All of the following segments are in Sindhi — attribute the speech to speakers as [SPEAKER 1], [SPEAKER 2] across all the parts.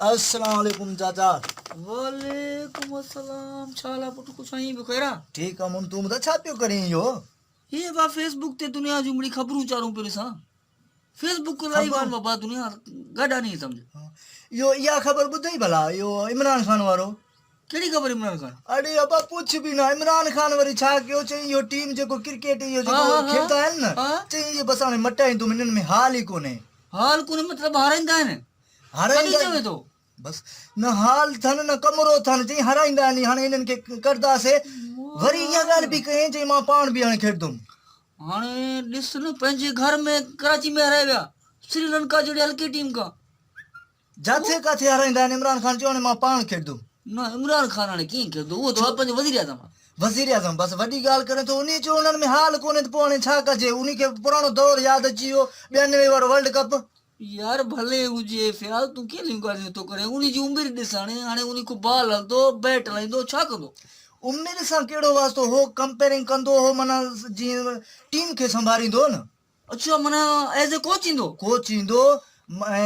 [SPEAKER 1] السلام عليڪم چاچا.
[SPEAKER 2] وعليڪم السلام ڇا حال آ پٽ خوش آهين به خير آ.
[SPEAKER 1] ٺيڪ آ مون تون ٻڌا ڇا پيو ڪرين اهو.
[SPEAKER 2] هي ابا فيس بڪ تي دنيا جون مڙئي خبرون چارون پيو ڏسان فيس بڪ لائيو آهن بابا دنيا گڏ آ ني سمجھ.
[SPEAKER 1] اهو اها خبر ٻڌئي ڀلا اهو عمران خان وارو.
[SPEAKER 2] ڪهڙي خبر عمران خان.
[SPEAKER 1] اڙي ابا پڇ به نه عمران خان وري ڇا ڪيو چئي اهو ٽيم جيڪو ڪرڪيٽ اهو جيڪو کيڏندا آهن نه چئي اهي بس هاڻي مٽائيندم انهن ۾ حال ئي ڪونهي.
[SPEAKER 2] حال ڪونهي مطلب هارائيندا آهن.
[SPEAKER 1] هارائيندا
[SPEAKER 2] چوي ٿو.
[SPEAKER 1] بس نه حال ٿن نه ڪمرو ٿن چئي هارائيندا آهن هاڻي انهن کي ڪڍنداسي وري اها ڳالهه به ڪيائين چئي مان پاڻ به هاڻي کيڏندم.
[SPEAKER 2] هاڻي ڏس نه پنهنجي گهر ۾ ڪراچي ۾ هارائي ويا سري لنڪا جهڙي هلڪي ٽيم کان.
[SPEAKER 1] جاٿي ڪاٿي هارائيندا آهن عمران خان چيو هاڻي مان پاڻ کيڏندم.
[SPEAKER 2] نه عمران خان هاڻي ڪيئن کيڏندو اهو ته پنهنجو وزير اعظم آهي.
[SPEAKER 1] وزير اعظم بس وڏي ڳالهه ڪرين ٿو انهي چيو انهن ۾ حال ڪونهي ته پوء هاڻي ڇا ڪجي انهي کي پراڻو دور ياد اچي ويو 92 وارو ورلڊ ڪپ.
[SPEAKER 2] يار ڀلي هجي فياض تون ڪهڙيون ڳالهيون ٿو ڪرين انهي جي عمر ڏس هاڻي هاڻي انهي کان بال هلندو بيٽ هلائيندو ڇا ڪندو.
[SPEAKER 1] عمر سان ڪهڙو واسطو هو ڪمپيرنگ ڪندو هو معنيٰ جيئن ٽيم کي سنڀاريندو هو نه.
[SPEAKER 2] اڇا معنيٰ ايز اي ڪوچ ايندو.
[SPEAKER 1] ڪوچ ايندو ۽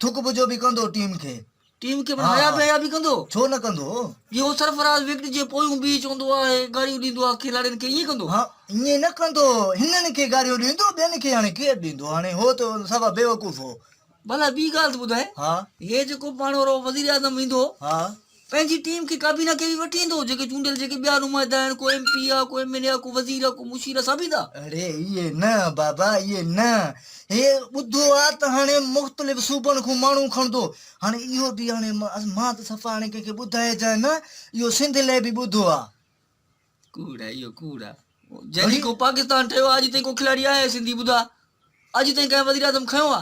[SPEAKER 1] ٿڪ بجو به ڪندو ٽيم کي.
[SPEAKER 2] ٽيم کي معنيٰ حيا بي حيا به ڪندو.
[SPEAKER 1] ڇو نه ڪندو.
[SPEAKER 2] جيئن هو سرفراز وڪيٽ جي پويون بيهي چوندو آهي گاريون ڏيندو آهي کلاڙين کي ائين ڪندو.
[SPEAKER 1] ها ائين نه ڪندو هنن کي گاريون ڏيندو ٻين کي هاڻي ڪير ڏيندو هاڻي هو ته صفا بيوقوف هو.
[SPEAKER 2] ڀلا ٻي ڳالهه ته ٻڌاء
[SPEAKER 1] ها.
[SPEAKER 2] هي جيڪو پاڻ وارو وزيراعظم ايندو
[SPEAKER 1] ها.
[SPEAKER 2] پنهنجي ٽيم کي ڪابينا کي به وٺي ايندو جيڪي چونڊيل جيڪي ٻيا نمائندا آهن ڪو ايم پي آ ڪو ايم اين اي آ ڪو وزير آ ڪو مشير آ سڀ ايندا.
[SPEAKER 1] اڙي اهي نه بابا اهي نه هي ٻڌو آ ته هاڻي مختلف صوبن کون ماڻهو کڻندو هاڻي اهو به هاڻي مان ته صفا هاڻي ڪنهن کي ٻڌائجانء نه اهو سنڌ لئه به ٻڌو آ.
[SPEAKER 2] ڪوڙ آ اهو ڪوڙ آ جڏهن کان پاڪستان ٺهيو آ اڄ تائين ڪو کلاڙي آهي سنڌي ٻڌا اڄ تائين ڪنهن وزيراعظم کنيو آ.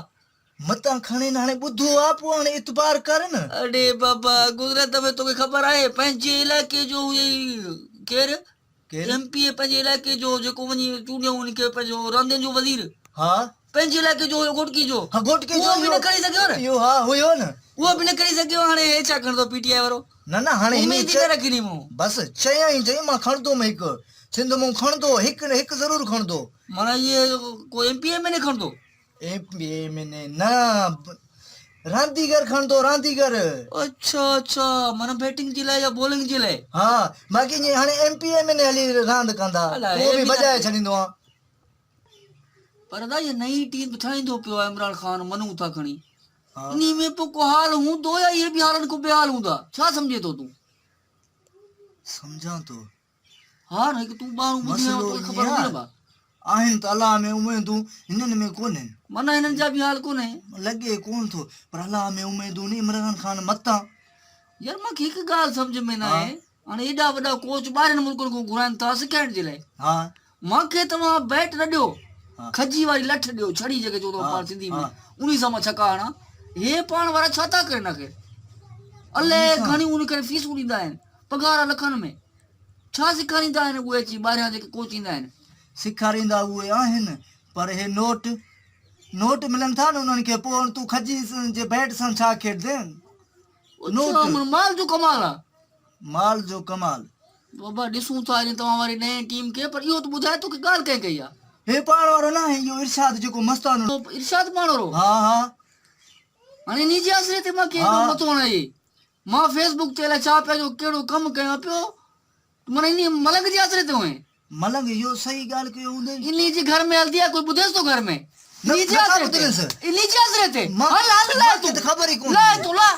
[SPEAKER 1] متان کڻين هاڻي ٻڌو آ پوء هاڻي اعتبار ڪر نه.
[SPEAKER 2] اڙي بابا گذريل دفعي توکي خبر آهي پنهنجي علائقي جو هئي ڪير ايم پي اي پنهنجي علائقي جو جيڪو وڃي چونڊيو ان کي پنهنجو راندين جو وزير
[SPEAKER 1] ها
[SPEAKER 2] پنهنجي علائقي جو هيو گهوٽڪي جو
[SPEAKER 1] ها گهوٽڪي جو
[SPEAKER 2] اهو به نه کڻي سگهيو نه
[SPEAKER 1] اهو ها هيو نه
[SPEAKER 2] اهو به نه کڻي سگهيو هاڻي هي ڇا کڻندو پي ٽي آء وارو
[SPEAKER 1] نه نه هاڻي
[SPEAKER 2] اميد ئي نه رکي ني مون
[SPEAKER 1] بس چيائين چيائين مان کڻندم هڪ سنڌ مون کڻندو هڪ نه هڪ ضرور کڻندو.
[SPEAKER 2] معنيٰ هي ڪو ايم پي ايم اين اي کڻندو.
[SPEAKER 1] ايم پي ايم اين اي نه رانديگر کڻندو رانديگر.
[SPEAKER 2] اڇا اڇا معنيٰ بيٽنگ جي لاء يا بولنگ جي لاء.
[SPEAKER 1] ها باقي ائين هاڻي ايم پي ايم اين اي هلي راند ڪندا اهو به ڀڄائي ڇڏيندو آن.
[SPEAKER 2] پر ادا هي نئين ٽيم به ٺاهيندو پيو آهي عمران خان منون ٿا کڻي. انهي ۾ پوء ڪو حال هوندو يا اهي به حالن کان بي حال هوندا؟ ڇا سمجهين ٿو تون؟
[SPEAKER 1] سمجهان ٿو.
[SPEAKER 2] ها نه هڪ تون ٻاهرون ٻڌي آيو توکي خبر هوندي نه ڀاء.
[SPEAKER 1] آهن ته الله ۾ اميدون هنن ۾ ڪونهن.
[SPEAKER 2] معنيٰ هنن جا به حال ڪونهي.
[SPEAKER 1] لڳي ڪونه ٿو پر الله ۾ اميدون عمران خان متان.
[SPEAKER 2] يار مان کي هڪ ڳالهه سمجهه ۾ نه آئي هاڻي ايڏا وڏا ڪوچ ٻاهرين ملڪن کان گهرائن ٿا سکائڻ جي لاء.
[SPEAKER 1] ها.
[SPEAKER 2] مان کي توهان بيٽ نه ڏيو، کجي واري لٺ ڏيو، ڇڙي جيڪي چوندا پاڻ سنڌي ۾، انهي سان مان ڇڪا هڻان. هي پاڻ وارا ڇا ٿا ڪرين آخر؟ الائي گهڻيون ان ڪري فيسون ڏيندا آهن، پگهار لکن ۾. ڇا سيکاريندا آهن اهي اچي ٻاهريان جيڪي ڪوچ ايندا آهن؟
[SPEAKER 1] سيکاريندا اهي آهن، پر هي نوٽ، نوٽ ملن ٿا نه انهن کي، پوء تون کجي جي بيٽ سان ڇا کيڏندين؟
[SPEAKER 2] نوٽ. مال جو ڪمال آ.
[SPEAKER 1] مال جو ڪمال.
[SPEAKER 2] بابا ڏسون ٿا اڄ توهان واري نئين ٽيم کي پر اهو ته ٻڌاء توکي ڳالهه ڪنهن ڪئي آ.
[SPEAKER 1] هي پاڻ وارو ناهي اهو ارشاد جيڪو مستانو.
[SPEAKER 2] ارشاد پاڻ وارو.
[SPEAKER 1] ها ها.
[SPEAKER 2] هاڻي انهي جي آسري تي مان ڪيئن ٿو مٿو هڻائي. مان فيس بڪ تي الائي ڇا پنهنجو ڪهڙو ڪم ڪيان پيو معنيٰ انهي ملنگ جي آسري تي هئين.
[SPEAKER 1] ملنگ اهو صحيح ڳالهه ڪيو هوندئي.
[SPEAKER 2] انهي جي گهر ۾ هلدي آ ڪوئي ٻڌيس ٿو گهر ۾. انهي جي آسري تي. انهي جي آسري تي. هل هل لاهه تون.
[SPEAKER 1] خبر ئي ڪونه.
[SPEAKER 2] لاهه تون لاهه.